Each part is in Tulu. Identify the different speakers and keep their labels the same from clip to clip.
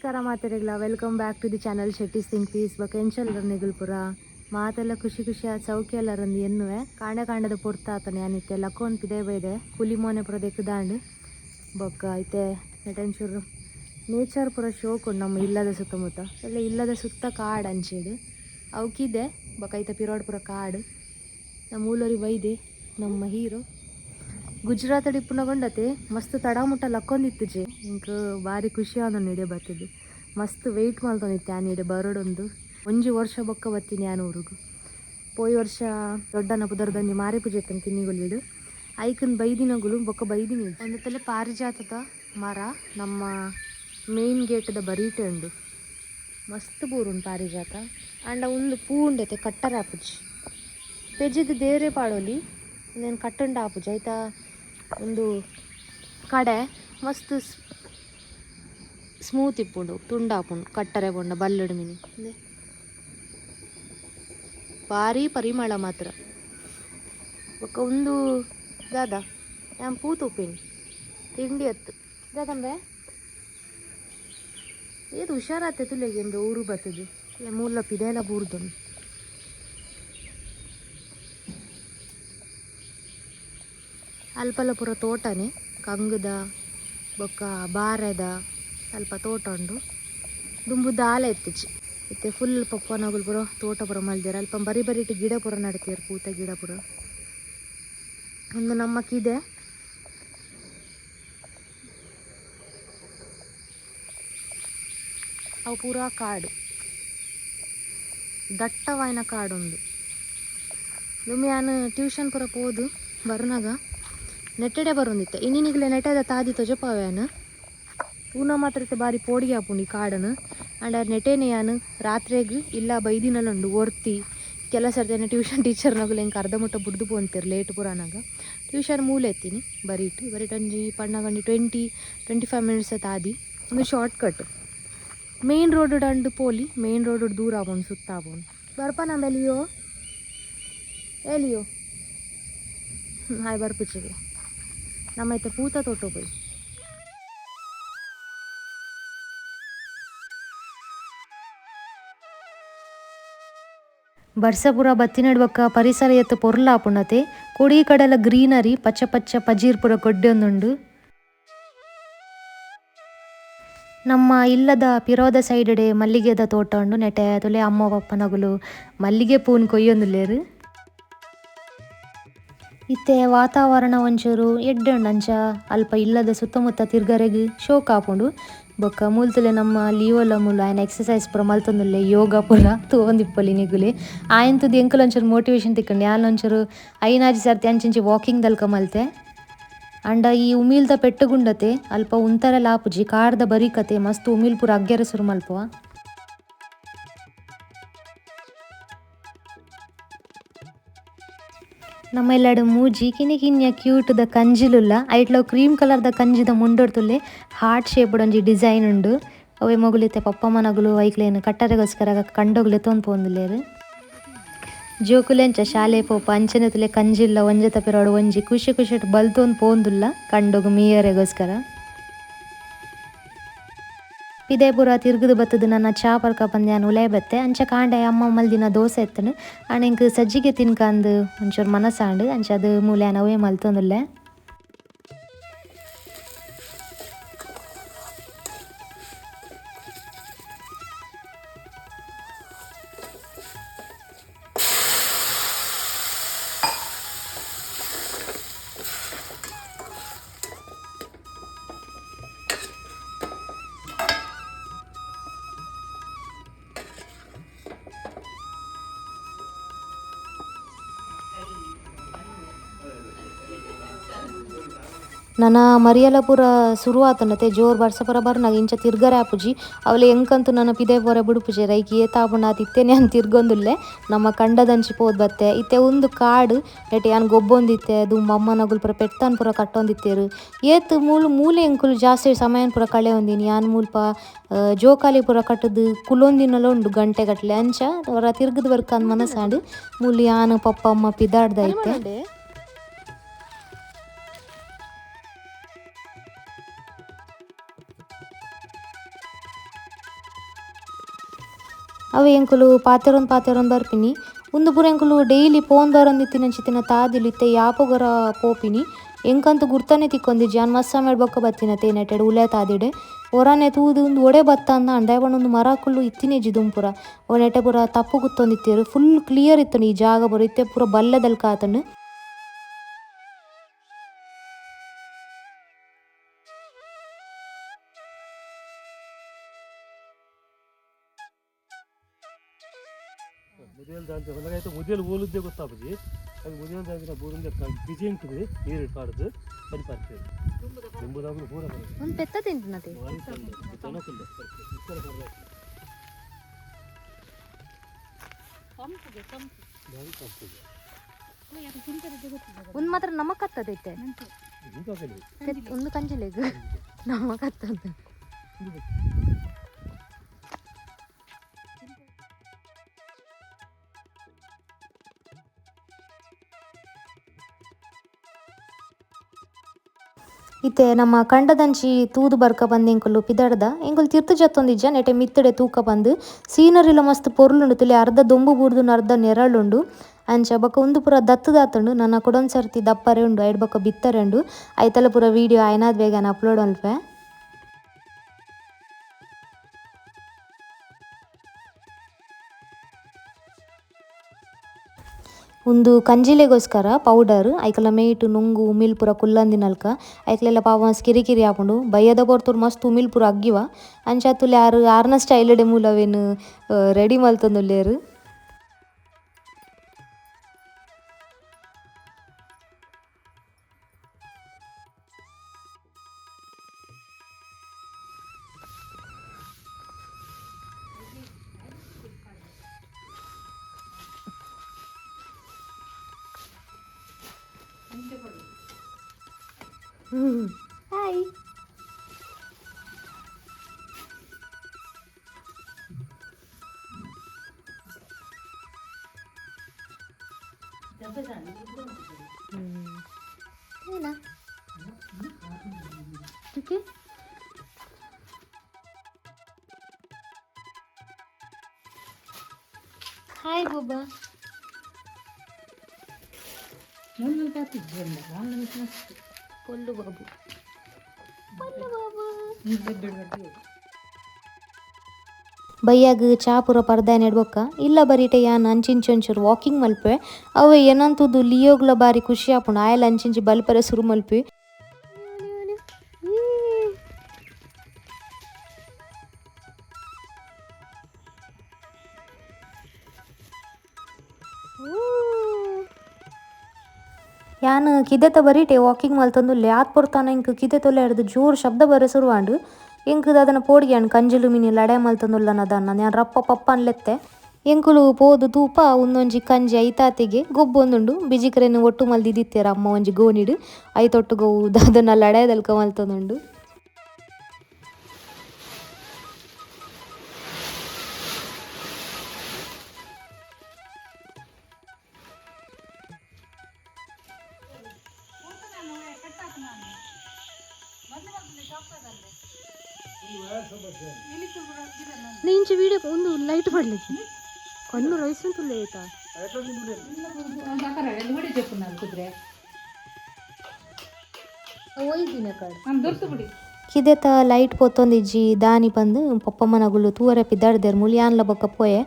Speaker 1: ನಮಸ್ಕಾರ ಮಾತೆರೆಗ್ಲ, welcome back to the channel Shetty's think peace. ಬೊಕ ಎಂಚಲ್ಲರ್ ನಿಗುಲ್ಪುರ ಮಾತೆಲ್ಲ ಖುಷಿ ಖುಷಿ ಸೌಖ್ಯ ಎಲ್ಲರಂದು ಎನ್ನುವೆ. ಕಾಂಡ ಕಾಂಡದ ಪೊರ್ತಾತನೆ ಅನಿತ್ತೆ ಲಕ್ಕೋನ್ ಪಿದೆ ಬೈದೆ ಕುಲಿ ಮೋನೆ ಪುರ ದೆಕ್ಕುದಾಂಡ್. ಬೊಕ್ಕ ಐತೆ ನೆಟೆಂಚೂರು ನೇಚರ್ ಪೂರ ಶೋಕ್ ಉಂಡು ನಮ್ಮ ಇಲ್ಲದ ಸುತ್ತಮುತ್ತ ಎಲ್ಲ. ಇಲ್ಲದ ಸುತ್ತ ಕಾಡು ಅಂಚೆಡ್ ಅವಕಿದೆ. ಬೊಕ್ಕ ಐತ ಪಿರೋಡ್ ಪೂರ ಕಾಡು. ನಮ್ಮ ಮೂಲರಿ ಬೈದೆ ನಮ್ಮ ಹೀರೋ ಗುಜರಾತ್ ಇಪ್ಪುನಗೊಂಡತೆ ಮಸ್ತ್ ತಡ ಮುಟ್ಟ ಲಕ್ಕೊಂದಿತ್ತುಜೆ. ಇಂಕ್ ಬಾರಿ ಖುಷಿ ಆದ ಇಡೆ ಬತ್ತದು. ಮಸ್ತ್ ವೆಯ್ಟ್ ಮಲ್ತೊಂದಿತ್ತೆ ಆನ್ ಇಡೆ ಬರೋಡೊಂದು. ಒಂಜಿ ವರ್ಷ ಬೊಕ್ಕ ಬತ್ತೀನಿ ಆನ್ ಊರುಗು. ಪೋಯಿ ವರ್ಷ ದೊಡ್ಡನ ಪುದರ್ದೊಂಜಿ ಮಾರಿ ಪೂಜೆ ಇತ್ತನ್ ಕಿನ್ನಿಗೊಲ್ಲಿಡು, ಐಕನ್ ಬೈದಿನಗುಲು ಬೊಕ್ಕ ಬೈದಿನಿ. ಒಂದು ತಲೆ ಪಾರಿಜಾತದ ಮರ ನಮ್ಮ ಮೇನ್ ಗೇಟ್ದ ಬರೀಟೆ ಉಂಡು. ಮಸ್ತ್ ಬೂರುಂಡು ಪಾರಿಜಾತ. ಆಂಡ ಉಂದು ಪೂ ಉಂಡತೆ ಕಟ್ಟರೆ ಆಪುಜಿ. ಪೆಜಿದ್ ದೇರೆ ಪಾಡೊಲಿ, ಉಂದೆನ್ ಕಟ್ಟುಂಡ ಆಪುಜಿ. ಐತ ಉಂದು ಕಡೆ ಮಸ್ತ್ ಸ್ಮೂತ್ ಇಪ್ಪುಂಡು, ತುಂಡಾಪುಂಡು ಕಟ್ಟರೆ ಪೋಂಡ ಬಲ್ಲುಡು ಮಿನಿ. ಉಂದೆ ಭಾರಿ ಪರಿಮಳ ಮಾತ್ರ. ಬೊಕ್ಕ ಉಂದು ದಾದ ಯಾನ್ ಪೂ ತೂಪಿನಿ, ತಿಂಡಿ ಅತ್ತು ದಾದಂಬೆ. ಏತ್ ಹುಷಾರಾತೆ ತುಲೆಗೆ ಎಂಬೆ ಊರು ಬತ್ತದು. ಮೂಲ ಪಿದೆಲ ಬೂರ್ದುಂಡು. ಅಲ್ಪಲ ಪೂರ ತೋಟನೆ, ಕಂಗುದ ಬೊಕ್ಕ ಬಾರೆದ ಅಲ್ಪ ತೋಟ ಉಂಡು. ದುಂಬು ದಾಲ ಇತ್ತಿಚಿ, ಇತ್ತೆ ಫುಲ್ ಪಪ್ಪನಗುಲು ಪೂರ ತೋಟ ಪೂರ ಮಲ್ದೆರ್. ಅಲ್ಪ ಬರಿ ಬರಿಟ್ ಗಿಡ ಪೂರ ನಡ್ತೇರ್, ಪೂತ ಗಿಡ ಪೂರ. ಒಂದು ನಮ್ಮ ಕಿದೆ. ಅವು ಪೂರಾ ಕಾಡು, ದಟ್ಟವಾಯಿನ ಕಾಡೊಂದು. ದುಂಬು ಯಾನ್ ಟ್ಯೂಷನ್ ಪೂರ ಪೋದು ಬರ್ನಾಗ ನೆಟ್ಟೆಡೆ ಬರೊಂದಿತ್ತೆ. ಇನ್ನಿನಿಗ್ಲೆ ನೆಟ್ಟೆದ ತಾದಿ ತೊಜಪಾವ್ಯಾನ. ಪೂನ ಮಾತ್ರ ಇತ್ತೆ ಬಾರಿ ಪೋಡಿಗೆ ಆಪುಂಡು ಈ ಕಾಡನು. ಆಂಡ ನೆಟೇನೆ ಯಾನ್ ರಾತ್ರೆಗ್ ಇಲ್ಲ ಬೈದಿನಲುಂಡು ಒರ್ತಿ. ಕೆಲ ಸರ್ತಿ ಟ್ಯೂಷನ್ ಟೀಚರ್ನಗುಲು ಎಂಕ್ ಅರ್ಧ ಮುಟ್ಟ ಬುಡ್ದು ಪೋಂತೆರ್ ಲೇಟ್ ಪೂರಾನಾಗ. ಟ್ಯೂಷನ್ ಮೂಲೆ ಎತ್ತೀನಿ ಬರೀಟ್ ಬರೀಟ್ ಒಂಜಿ ಪಣ್ಣಗ ಒಂಜಿ 20-25 ಮಿನಿಟ್ಸ್ ತಾದಿ. ಒಂದು ಶಾರ್ಟ್ ಕಟ್ ಮೇನ್ ರೋಡ್ ಅಂಡು ಪೋಲಿ. ಮೇನ್ ರೋಡ್ ದೂರ ಆಪುಂಡು, ಸುತ್ತ ಆಪುಂಡು. ಬರ್ಪ ನಂಬೆಲಿಯೋ ಎಲಿಯೋ ಹಾಯ್ ಬರ್ಪುಚಿಗೆ. ನಮ್ಮ ಇತ್ತೆ ಪೂತ ತೋಟ ಪೋಯಿ. ಬರ್ಸ ಪೂರ ಬತ್ತಿನಡ್ ಬೊಕ್ಕ ಪರಿಸರ ಎತ್ತು ಪೊರ್ಲ ಆಪುಂಡತೆ. ಕೊಡಿ ಕಡಲ ಗ್ರೀನರಿ, ಪಚ್ಚ ಪಚ್ಚ ಪಜೀರ್ ಪೂರ ಕೊಡ್ಡೊಂದುಂಡು. ನಮ್ಮ ಇಲ್ಲದ ಪಿರೋದ ಸೈಡ್ ಮಲ್ಲಿಗೆದ ತೋಟ ಉಂಡು. ನೆಟೆ ತುಲೆ ಅಮ್ಮ ಪಪ್ಪನಗುಲು ಮಲ್ಲಿಗೆ ಪೂನ್ ಕೊಯ್ಯೊಂದುಲ್ಲೆರ್. ಇತ್ತೆ ವಾತಾವರಣ ಒಂಚೂರು ಎಡ್ಡೆ ಉಂಡು. ಅಂಚ ಅಲ್ಪ ಇಲ್ಲದ ಸುತ್ತಮುತ್ತ ತಿರ್ಗರೆಗ್ ಶೋಕ್ ಆಪುಂಡು. ಬೊಕ್ಕ ಮೂಲ್ತುಲೆ ನಮ್ಮ ಲಿಯೋಲ ಮೂಲು ಆಯನ ಎಕ್ಸಸೈಸ್ ಪೂರ ಮಲ್ತೊಂದುಲ್ಲೆ, ಯೋಗ ಪೂರ ತೂವೊಂದಿಪ್ಪೊಲಿ ನಿಗುಲೆ. ಆಯನ್ ತೂದು ಎಂಕುಲು ಒಂಚೂರು ಮೋಟಿವೇಶನ್ ತಿಕ್ಕಂಡು. ಯಾನ್ ಒಂಚೂರು ಐನಾಜಿ ಸರ್ತಿ ಅಂಚಿಂಚಿ ವಾಕಿಂಗ್ ದಲ್ಕ ಮಲ್ತೆ. ಅಂಡ ಈ ಉಮಿಲ್ದ ಪೆಟ್ಟುಗುಂಡತೆ ಅಲ್ಪ ಉಂತರೆಲ ಆಪುಜಿ. ಕಾರ್ದ ಬರಿಕತೆ ಮಸ್ತ್ ಉಮಿಲ್ ಪೂರ ಅಗ್ಗೆರೆ ಸುರು ಮಲ್ಪುವ. ನಮ್ಮ ಇಲ್ಲಡ್ ಮೂಜಿ ಕಿನ್ನಿ ಕಿನ್ಯ ಕ್ಯೂಟ್ ದ ಕಂಜಿಲುಲ್ಲ. ಐಟ್ಲ ಕ್ರೀಮ್ ಕಲರ್ ದ ಕಂಜಿದ ಮುಂಡೊಡ್ತುಲ್ಲೆ ಹಾರ್ಟ್ ಶೇಪ್ ಒಂಜಿ ಡಿಸೈನ್ ಉಂಡು. ಅವೇ ಮೊಗುಲಿತ್ತೆ ಪಪ್ಪ ಮನಗುಲು ಐಕ್ಲೇನ್ ಕಟ್ಟರೆಗೋಸ್ಕರ ಕಂಡೋಗ್ಲೆ ತೊಂದ್ ಪೋಂದುಲ್ಲೆರ್. ಜೋಕುಲೆಂಚ ಶಾಲೆ ಪೋಪ ಅಂಚನೆ ತುಲೆ ಕಂಜಿಲ್ಲ ಒಂಜೆತ ಪಿರವಡ್ ಒಂಜಿ ಖುಷಿ ಖುಷಿಟ್ ಬಲ್ತೊಂದು ಪೋಂದುಲ್ಲ ಕಂಡೋಗು ಮೀಯರೆಗೋಸ್ಕರ. ಪಿದೆ ಪೂರ ತಿರ್ಗುದು ಬತ್ತದು ನನ್ನ ಚಾ ಪರ್ಕ ಪಂದ್ಯಾನ್ ಉಲೈ ಬತ್ತೆ. ಅಂಚ ಕಾಂಡೆ ಅಮ್ಮ ಮಲ್ದಿನ ದೋಸೆ ಎತ್ತನು. ಆಂಡ ಎಂಕ್ ಸಜ್ಜಿಗೆ ತಿನ್ಕಂದು ಒಂಚೂರು ಮನಸಾಂಡ್. ಅಂಚ ಅದು ಮೂಲೆ ಅವೇ ಮಲ್ತೊಂದುಲ್ಲೆ. ನನ ಮರಿಯಲ ಪೂರ ಸುರು ಆತನತೆ ಜೋರ್ ಬರ್ಸ ಪೂರ ಬರ್ನಾಗ ಇಂಚ ತಿರ್ಗರೆ ಆಪುಜಿ. ಅವಲೆ ಎಂಕಂತೂ ನನ್ನ ಪಿದೆ ಪೋರೆ ಬುಡುಪುಜೆ ರೈಕ್ ಏತಾಪುಂಡ ಆತ್ ಇತ್ತೆನೆ ಯಾನ್ ತಿರ್ಗೊಂದುಲ್ಲೆ. ನಮ್ಮ ಕಂಡದಂಚಿ ಪೋದ್ ಬತ್ತೆ. ಇತ್ತೆ ಉಂದು ಕಾಡು ನೆಟ್ ಯಾನ್ ಗೊಬ್ಬೊಂದಿತ್ತೆ. ದುಂಬು ಅಮ್ಮನಗುಲು ಪೂರ ಪೆತ್ತನ್ ಪೂರ ಕಟ್ಟೊಂದಿತ್ತೆರ್. ಏತ್ ಮೂಲು ಮೂಲೆ ಎಂಕುಲು ಜಾಸ್ತಿ ಸಮಯನ್ ಪೂರ ಕಳೆಯೊಂದಿನಿ. ಯಾನ್ ಮುಲ್ಪ ಜೋಕಾಲಿ ಪೂರ ಕಟ್ಟುದು ಕುಲೊಂದಿನಲ ಉಂಡು ಗಂಟೆ ಗಟ್ಲೆ. ಅಂಚ ಒರ ತಿರ್ಗುದು ಬರ್ಕಂದ್ ಮನಸಾಂಡ್. ಮೂಲು ಯಾನ್ ಪಪ್ಪ ಅಮ್ಮ ಪಿದಾಡ್ದ ಇತ್ತೆ. ಅವೆ ಎಂಕುಲು ಪಾತೆರೊಂದು ಪಾತೆರೊಂದು ಬರ್ಪಿನಿ. ಉಂದು ಪೂರ ಎಂಕುಲು ಡೈಲಿ ಪೋನ್ ಬರೊಂದಿತ್ತಿನಂಚಿತ್ತಿನ ತಾದಿಲು ಇತ್ತೆ ಯಾಪೊಗರ ಪೋಪಿನಿ. ಎಂಕಂತೂ ಗುರ್ತನೆ ತಿಕ್ಕೊಂದಿಜ್ಜಿ. ಯಾನ್ ಮಸ್ತ್ ಸಮಯ ಬೊಕ್ಕ ಬತ್ತಿನ ತೇನೆಟೆಡ್ ಉಲೆ ತಾದಿಡೆ ಒರಾನೆ ತೂದು ಉಂದು ಒಡೆ ಬತ್ತ ಅಂದ ಅಂಡ ಒಂದು ಮರಕುಲು ಇತ್ತಿನೇಜಿ ದುಂಪುರ ಒನೆಟೆ ಪೂರ ತಪ್ಪು ಕುತ್ತೊಂದಿತ್ತೆರ್. ಫುಲ್ ಕ್ಲಿಯರ್ ಇತ್ತುಂಡು ಈ ಜಾಗ ಪೂರ. ಇತ್ತೆ ಪೂರ ಬಲ್ಲೆದಲ್ಕ ಆತುಂಡು.
Speaker 2: ಮುದಿಯಲ್ ದಾಂತೆ ಹೊಲಗಾಯ್ತು ಮುದಿಯಲ್ ಓಲುದ್ದೆ ಗೊತ್ತಾಪುಜಿ. ಅದು ಮುದಿಯಲ್ ದಾಂತಿನ ಬೂರುಂದೆ ಬಿಜೆಂಕ್ದು ನೀರು ಪಾಡ್ದು ಪನಿ ಪಾಡ್ತೇವೆ. ದುಂಬುದಾಗುಲು ಪೂರ ಬರುತ್ತೆ.
Speaker 1: ಒಂದು ಪೆತ್ತ ತಿಂತಿನತೆ.
Speaker 2: ಭಾರಿ ಚಂದ ದನಕುಲ್ಲ ಇತ್ತರ ಬರ್ಬೇಕು. ಭಾರಿ ತಂಪುಗೆ.
Speaker 1: ಒಂದು ಮಾತ್ರ ನಮಕತ್ತದ ಇತ್ತೆ.
Speaker 2: ಹಿಂಗಾಗಲಿ.
Speaker 1: ಒಂದು ಕಂಜಿಲೆಗ್ ನಮಕತ್ತದ. ಇತ್ತೆ ನಮ್ಮ ಕಂಡದಂಚಿ ತೂದು ಬರ್ಕ ಬಂದು ಎಂಕುಲು ಪಿದಡ್ದ ಎಂಕುಲು ತಿರ್ತು ಜತ್ತೊಂದಿಜ್ಜ ನೆಟೆ ಮಿತ್ತಡೆ ತೂಕ ಬಂದು ಸೀನರಿಲ ಮಸ್ತ್ ಪೊರ್ಲುಂಡು. ತುಲಿ ಅರ್ಧ ದೊಂಬು ಬೂರ್ದು ಅರ್ಧ ನೆರಳುಂಡು. ಅಂಚ ಬೊಕ ಉಂದು ಪೂರ ದತ್ತದಾತುಂಡು. ನನ್ನ ಕುಡೊಂದು ಸರ್ತಿ ದಪ್ಪರೆ ಉಂಡು ಐಡ್ ಬೊಕ ಬಿತ್ತರೆ ಉಂಡು. ಐತಲ ಪೂರ ವೀಡಿಯೋ ಆಯ್ನಾದ್ ಬೇಗ ಅಪ್ಲೋಡ್ ಮಲ್ಪೆ. ಉಂದು ಕಂಜಿಲೆಗೋಸ್ಕರ ಪೌಡರ್. ಐಕಲ ಮೇಯ್ಟ್ ನುಂಗು ಉಮಿಲ್ ಪೂರ ಕುಲ್ಲಂದಿನಲ್ಕ ಐಕ್ಲೆಲ್ಲ ಪಾಪ ಮಸ್ತ್ ಕಿರಿ ಕಿರಿ ಆಪುಂಡು. ಬಯ್ಯದ ಪೊರ್ತುಡು ಮಸ್ತ್ ಉಮಿಲ್ ಪೂರ ಅಗ್ಗಿವ. ಅಂಚ ತುಲೆ ಆರು ಆರ್ನ ಸ್ಟೈಲ್ಡೆ ಮೂಲವೇನು ರೆಡಿ ಮಲ್ತೊಂದುಲ್ಲೆರ್. ಹಾಯ್. ಹಾಯ್ ಬೊಬ್ಬಾ. ಪೊಲ್ಲು ಬಾಬು ಪೊಲ್ಲು ಬಾಬು. ಬಯ್ಯಾಗ ಚಾ ಪೂರ ಪರ್ದಾಯ ನೆಡ್ಬೊಕ್ಕ ಇಲ್ಲ ಬರೀಟೆ ಯಾನ್ ಅಂಚಿಂಚಿ ಒಂಚೂರು ವಾಕಿಂಗ್ ಮಲ್ಪೆ. ಅವೆ ಏನಂತದ್ದು ಲಿಯೋಗ್ಲ ಬಾರಿ ಖುಷಿ ಆಪುಂಡು. ಆಯಲ್ ಅಂಚಿಂಚಿ ಬಲ್ಪರೆ ಸುರು ಮಲ್ಪಿ. ಯಾನ್ ಕಿದೆತ ಬರೀಟೆ ವಾಕಿಂಗ್ ಮಲ್ತೊಂದುಲ್ಲೆ. ಆತ್ ಪೊರ್ತಾನ ಇಂಕ್ ಕಿದೆ ತೊಲೆ ಹಿಡ್ದು ಜೋರು ಶಬ್ದ ಬರೆ ಶುರುವಾಂಡು. ಎಂಕ್ ದಾದನ ಪೋಡಿಗೆ ಯಾನ್ ಕಂಜಿಲು ಮಿನಿ ಲಡೆ ಮಲ್ತೊಂದುಲ್ಲನ ದಾನ್ನ ಯಾನ್ ರಪ್ಪ ಪಪ್ಪ ಅನ್ಲೆತ್ತೆ. ಎಂಕುಲು ಪೋದು ತೂಪ ಉಂದೊಂಜಿ ಕಂಜಿ ಐತಾತಿಗೆ ಗೊಬ್ಬೊಂದುಂಡು. ಬಿಜಿಕ್ರೆನ್ ಒಟ್ಟು ಮಲ್ದಿದಿತ್ತೆರ್ ಅಮ್ಮ ಒಂಜಿ ಗೋಣಿಡ್ ಐತೊಟ್ಟುಗು ದಾದನ ಲಡಾಯ್ದಲ್ಕ ಮಲ್ತೊಂದುಂಡು. ಇಂಚ ವೀಡಿಯೋ ಒಂದು ಲೈಟ್ ಪಡ್ಲಿಕ್ಕೆ ಕಣ್ಣು ರೈಸ್ ಅಂತುಲ್ಲ ಆಯ್ತಾ. ಕಿದೆತ ಲೈಟ್ ಪೊತ್ತೊಂದಿಜ್ಜಿ ದಾನಿ ಪಂದು ಪಪ್ಪಮ್ಮನಗುಲು ತೂವರೆ ಪಿದಾಡ್ದೆರ್ ಮುಲಿಯಾನ್ಲ ಬೊಕ್ಕ ಪೋಯೆ.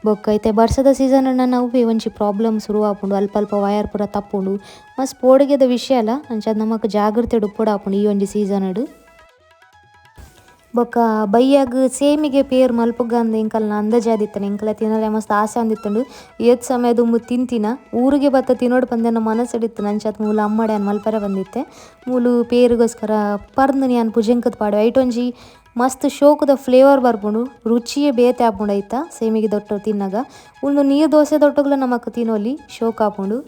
Speaker 1: ಬೊಕ್ಕ ಇತ್ತೆ ಬರ್ಸದ ಸೀಸನ್ ಅವೆ ಒಂಜಿ ಪ್ರಾಬ್ಲಮ್ ಶುರು ಆಪುಂಡು. ಅಲ್ಪ ಅಲ್ಪ ವಯರ್ ಪೂರ ತಪ್ಪುಂಡು. ಮಸ್ತ್ ಪೋಡಿಗೆದ ವಿಷಯ ಅಲ್ಲ. ಅಂಚ ನಮಕ್ ಜಾಗ್ರತೆ ಉಪ್ಪೊಡು ಆಪುಂಡು ಈ ಒಂಜಿ ಸೀಸನ್. ಬೊಕ್ಕ ಬಯ್ಯಾಗ್ ಸೇಮಿಗೆ ಪೇರ್ ಮಲ್ಪುಗಂದು ಎಂಕಲ್ನ ಅಂದಾಜಾದಿತ್ತನೆ. ಎಂಕಲ ತಿನ್ನರೆ ಮಸ್ತ್ ಆಸೆ ಅಂದಿತ್ತುಂಡು. ಏತ್ ಸಮಯ ದುಂಬು ತಿಂತಿನ ಊರಿಗೆ ಬತ್ತ ತಿನ್ನೋಡು ಪಂದೆನ ಮನಸ್ಸಿಡಿತ್ತು. ಅಂಚಾತ್ ಮೂಲು ಅಮ್ಮಡೆ ಯಾನ್ ಮಲ್ಪರೆ ಬಂದಿತ್ತೆ. ಮೂಲು ಪೇರುಗೋಸ್ಕರ ಪರ್ಂದ್ ಯಾನ್ ಪುಜೆಂಕದ್ ಪಾಡುವೆ. ಐಟೊಂಜಿ ಮಸ್ತ್ ಶೋಕುದ ಫ್ಲೇವರ್ ಬರ್ಪುಂಡು. ರುಚಿಯೇ ಬೇತೆ ಆಪುಂಡು ಐತ ಸೇಮಿಗೆ ದೊಟ್ಟ ತಿನ್ನಗ. ಉಂದು ನೀರು ದೋಸೆ ದೊಟ್ಟಗುಲ ನಮಕ್ ತಿನ್ನೊಲಿ ಶೋಕ್ ಆಪುಂಡು.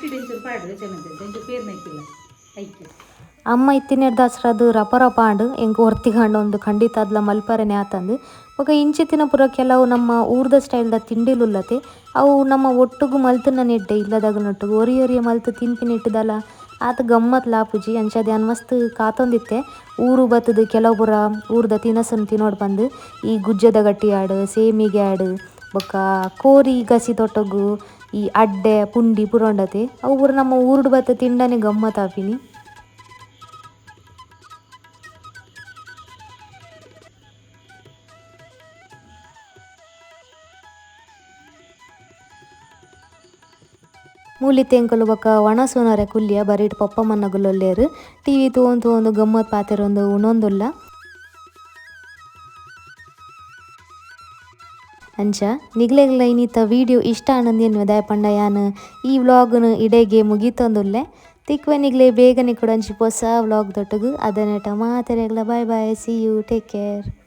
Speaker 3: ಚಟ್ಟಿಡ್ ಇಂಚೂರು ಪಾಡು ಚೆನ್ನದ ಇಂಚೂರು ಪೇರ್ ನೈಕಿಲ್ಲ ಐಕೆ.
Speaker 1: ಅಮ್ಮ ಇತ್ತಿನೆಡ್ದಾಸ್ರದ್ ರಪ ರಪ ಆಂಡ್. ಎಂಕ್ ಒರ್ತಿಗಾಂಡ ಒಂದು ಖಂಡಿತ ಅದ್ಲ ಮಲ್ಪರೆನೆ ಆತಂದ್. ಬೊಕ ಇಂಚಿತ್ತಿನ ಪೂರ ಕೆಲವು ನಮ್ಮ ಊರ್ದ ಸ್ಟೈಲ್ದ ತಿಂಡಿಲುಲ್ಲತೆ, ಅವು ನಮ್ಮ ಒಟ್ಟುಗು ಮಲ್ತುನ ನೆಡ್ಡೆ ಇಲ್ಲದಗನೊಟ್ಟುಗು ಒರಿ ಒರಿಯ ಮಲ್ತ್ ತಿನ್ಪಿನೆಟ್ಟುದಲ ಆತ್ ಗಮ್ಮತ್ ಲಾಪುಜಿ. ಅಂಚಾದ್ ಯಾನ್ ಮಸ್ತ್ ಕಾತೊಂದಿತ್ತೆ ಊರು ಬತ್ತುದು ಕೆಲವು ಪೂರ ಊರ್ದ ತಿನಸುನ್ ತಿನೋಡ್ ಪಂದ್. ಈ ಗುಜ್ಜೆದ ಗಟ್ಟಿ ಆಡ್, ಸೇಮಿಗೆ ಆಡ್, ಬೊಕ್ಕ ಕೋರಿ ಗಸಿ ತೊಟ್ಟೊಗು ಈ ಅಡ್ಡೆ ಪುಂಡಿ ಪುರೋಂಡತೆ, ಅವು ಪೂರ ನಮ್ಮ ಊರುಡು ಬತ್ತ ತಿಂಡನೆ ಗಮ್ಮತ್ ಆಪಿನಿ. ಮೂಲಿ ತೆಂಕುಲು ಬೊಕ್ಕ ಒಣಸುನರೆ ಕುಲ್ಲಿಯ ಬರಿಟ್ ಪೊಪ್ಪ ಮನ್ನಗುಲೊಲ್ಲೇರು ಟಿವಿ ತೂವೊಂದು ತೂವೊಂದು ಗಮ್ಮತ್ ಪಾತೆರೊಂದು ಉಣೊಂದುಲ್ಲ. ಅಂಚ ನಿಗ್ಲೆಗ್ಲ ಇನ್ನಿತ ವಿಡಿಯೋ ಇಷ್ಟ ಆನಂದ ಎನ್ನುವೆ ದಾಯ ಪಂಡ ಯಾನ್ ಈ ವ್ಲಾಗ್ನು ಇಡೆಗೆ ಮುಗಿತೊಂದುಲ್ಲೆ. ತಿಕ್ವೆ ನಿಗ್ಲೆ ಬೇಗನೆ ಕೂಡ ಅಂಚಿ ಪೊಸ vlog ದೊಟ್ಟುಗು. ಅದನೇಟ ಮಾತೆರೆಗ್ಲ bye bye, see you, take care.